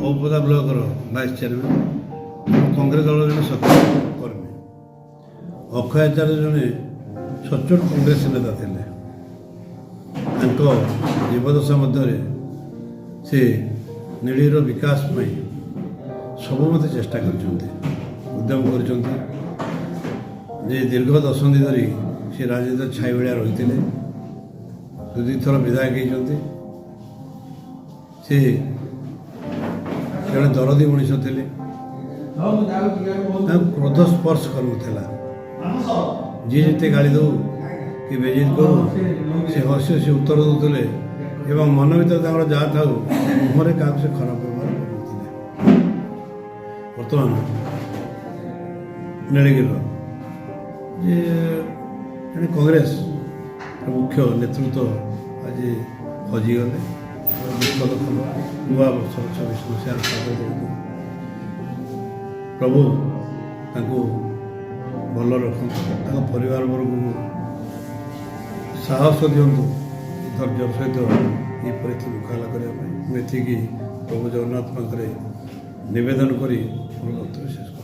ଔପଦା ବ୍ଲକର vice chairman, Congress ଦଳର ଜଣେ ସକ୍ରିୟ କର୍ମୀ। ଅକ୍ଷୟ ଆଚାର୍ଯ୍ୟ ଜଣେ ସଚ୍ଚୋଟ କଂଗ୍ରେସ ନେତା ଥିଲେ। ତାଙ୍କ ଜୀବଦଶା ମଧ୍ୟରେ ସେ ନେଳିର ବିକାଶ ପାଇଁ ସବୁମତେ ଚେଷ୍ଟା କରିଛନ୍ତି, ଉଦ୍ୟମ କରିଛନ୍ତି ଯେ ଦୀର୍ଘ ଦଶନ୍ଧି ଧରି ସେ ରାଜନୀତିର ଛାଇ ଭଳିଆ ରହିଥିଲେ। ଦୁଇ ଦୁଇଥର ବିଧାୟକ ହେଇଛନ୍ତି। ସେ ଜଣେ ଦରଦୀ ମଣିଷ ଥିଲେ। ତାଙ୍କୁ କ୍ରୋଧ ସ୍ପର୍ଶ କରୁନଥିଲା। ଯିଏ ଯେତେ ଗାଳି ଦେଉ କି ବେଜିତ କରୁ, ସେ ହସି ହସି ଉତ୍ତର ଦେଉଥିଲେ ଏବଂ ମନ ଭିତରେ ତାଙ୍କର ଯାହା ଥାଉ, ମୁହଁରେ କାହାକୁ ସେ ଖରାପ ବ୍ୟବହାର କରୁନଥିଲେ। ବର୍ତ୍ତମାନ ନୀଳଗିରିର ଯେ ଜଣେ କଂଗ୍ରେସ ମୁଖ୍ୟ ନେତୃତ୍ୱ ଆଜି ହଜିଗଲେ, ଦୁଃଖଦ ଖବର। ନୂଆ ବର୍ଷର 26 ମସିହାର ସ୍ୱାଗତ କରୁଛୁ। ପ୍ରଭୁ ତାଙ୍କୁ ଭଲ ରଖନ୍ତୁ, ତାଙ୍କ ପରିବାର ବର୍ଗକୁ ସାହସ ଦିଅନ୍ତୁ ଧୈର୍ଯ୍ୟର ସହିତ ଏହି ପରିସ୍ଥିତି ମୁକାବିଲା କରିବା ପାଇଁ। ମୁଁ ଏତିକି ପ୍ରଭୁ ଜଗନ୍ନାଥ ପାଖରେ ନିବେଦନ କରି ମୋର ବକ୍ତବ୍ୟ ଶେଷ କରୁଛି।